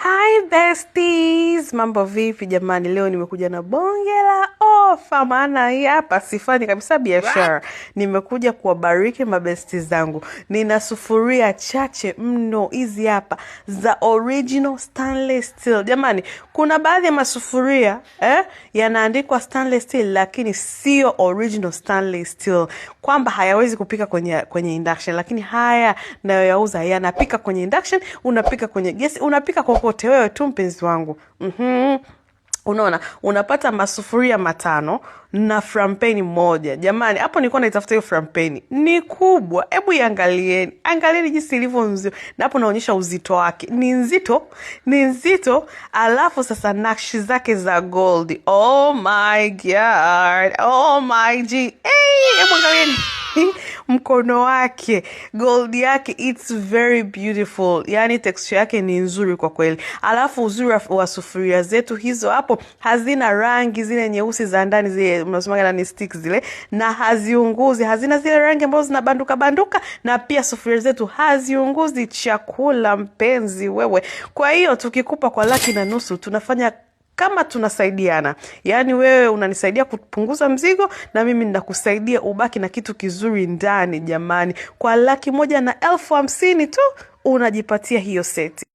Hi besties, mambo vipi jamani? Leo nimekuja na bonge la ofa, maana hii hapa sifanyi kabisa biashara. Nimekuja kuwabariki mabesti zangu. Nina sufuria chache mno hizi hapa za original stainless steel. Jamani, kuna baadhi ya masufuria yanaandikwa stainless steel, lakini sio original stainless steel, kwamba hayawezi kupika kwenye induction, lakini haya nayoyauza yanapika kwenye induction, unapika kwenye gesi, unapika kokote wewe tu mpenzi wangu. Unaona, unapata masufuria 5 na frampeni moja. Jamani, hapo nilikuwa naitafuta hiyo frampeni, ni kubwa. Hebu iangalieni, angalieni jinsi ilivyo nzito, na hapo naonyesha uzito wake, ni nzito, ni nzito. Alafu sasa nakshi zake za gold, oh my God, oh my G. Hey, hebu angalieni mkono wake, gold yake, it's very beautiful. Yani texture yake ni nzuri kwa kweli. Alafu uzuri wa sufuria zetu hizo hapo, hazina rangi zile nyeusi za ndani zile mnasemaga ni sticks zile, na haziunguzi, hazina zile rangi ambazo zinabanduka banduka, na pia sufuria zetu haziunguzi chakula, mpenzi wewe. Kwa hiyo tukikupa kwa 1.5 laki tunafanya kama tunasaidiana, yaani wewe unanisaidia kupunguza mzigo na mimi ninakusaidia ubaki na kitu kizuri ndani. Jamani, kwa 150,000 tu unajipatia hiyo seti.